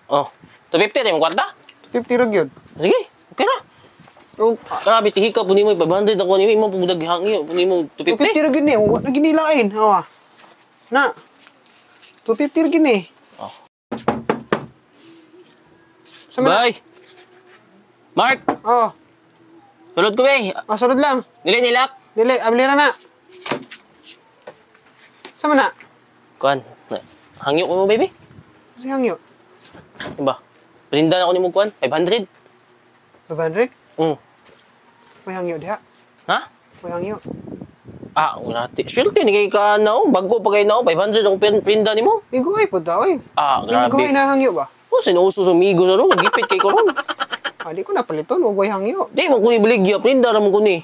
Oh, 250 rin mo kwarta? 50 ra gyud. Sige, okay na. Oh, Grabe, tihika po nimo 500 ako nimo imo pud hangyo po nimo 250. 250 ra gyud ni, wa na ginilain. Awa. Na. 250 ra gyud ni. Oh. Sa man? Bye. Mark, Oh, sulod ko be. ah, sulod lang. Dili nilak. Dili, abli ra na. Sa man na? Kuan, hangyo ko mo, baby. Si hangyo. Diba? Paninda na ako nimo, kuan, 500. 500? May hangyo diha. Ha? May hangyo. Ah, wala ti. Swerte ni kay ka na oh. Bago pa kay na oh, 500 ang pinda nimo. Miguhay po ta, oy. Ah, grabe. Miguhay na hangyo ba? Oh, sinuuso sa migo sa ro, gipit kay ko ron. Ah, di ko na paliton, og way hangyo. Di mo kuni baligya, prinda ra mo kuni.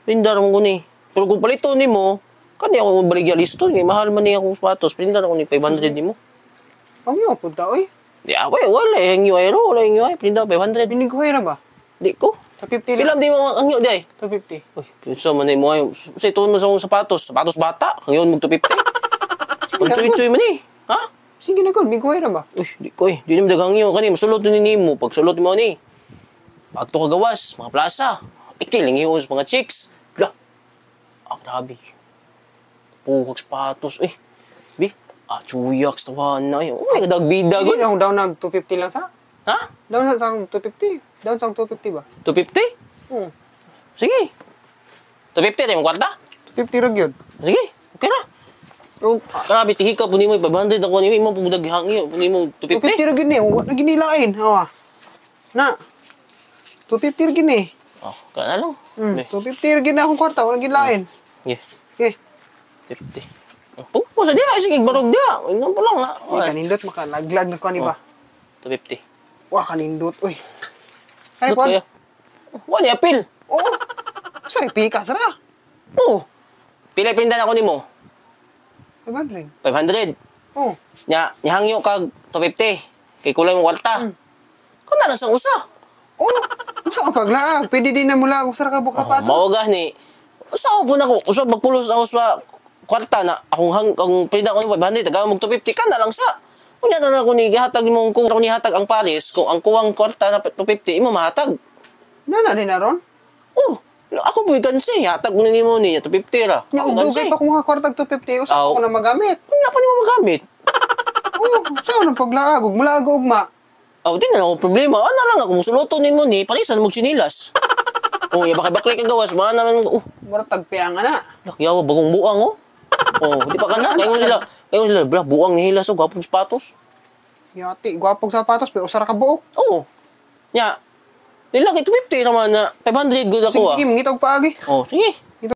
Prinda ra mo kuni. Pero kung paliton nimo, kani ako baligya liston kay mahal man ni akong sapatos, prinda ra ko ni 500 nimo. Hangyo po ta, oy. Di ako eh, wala eh, hangyo ay ro, wala hangyo ay, prinda 500. Biniguhay ra ba? Di ko. 250 lang. Ilam di mo ang hangyo di ay. 250. Uy, pinsa man ni mo ay. Sa ito mo sa akong sapatos, sapatos bata, hangyon mo 250. Sige na, Pag-tsuy-tsuy man eh. Ha? Sige na gud, miguhay ra ba? Uy, di ko eh. Di naman daghang yun. Kani, masulot ni nimo. Pag sulot mo ni, pagto kagawas, mga plaza. Ikiling yun sa mga chicks. Lah, ah, grabe. Puhag sapatos. Uy, bi, ah, chuyak sa tawahan na. Uy, dagbida Sige gud. na, down na 250 lang sa. Ha? Down sa 250. Down sa 250 ba? 250? Oo. Sige. 250 rin mo kwarta? 250 ra gyud. Sige, okay na. Oh, Grabe, tihika po nimo 500 ako nimo imo pud daghang po nimo 250. 250 ra gyud ni, wa na ginilain. Awa. Na. 250 ra gyud ni. Oh, kana lang. 250 ra gyud na akong kwarta, wala ginilain. Yeah, Okay. 50. Oh, pugpo sa diya, sige barog diya. Ingnon pa lang ha. Uy, kanindot makalaglag na ko ni ba. 250. Wah, kanindot uy. Kani Dot kuan? kaya. Wa ni apil. Oh. Sa pikas ra. Oh. Pila prindan ako nimo? 500. 500. Oh. Nya, nihangyo kag 250. Kay kulay mo kwarta. Kana lang sang usa. Oh. Unsa ang paglaag? Pwede din na mula usa ra ka buka Oh, patos. mao gani. Usa ko po na ko, usa magpulos ako sa kwarta na akong hang ang prindan ko nimo 500, tagaan mo 250 kana lang sa. Unya na lang ako ni gihatag nimo kung ako nihatag ang pares, kung ang kuwang kwarta na 250 imo mahatag. Na na din na ron. Oh, ako po kansi, hatag mo nimo ni 250 ra. Nya Ako og dugay pa kung mga kwartag 250 usa Aw. ko na magamit. Unya pa nimo magamit. Oh, sa anong paglaag ug mulaag og ugma. Oh, di na lang ako problema. Ano lang ako, musuluto nimo ni, parisan mo sinilas. Oh, ya baka baklay ka gawas, mga naman, oh, Murag tagpiang na. lakyawa, bagong buang, oh. Oh, di pa ka na. Kayo sila, bla, buang ni hilas, oh, gwapong sapatos. Yati, gwapog sapatos pero usa ra ka buok. Oh, nya, nila kay 250 naman na, 500 good ako, Sige, ah. sige, mangita og paagi. Oh, sige.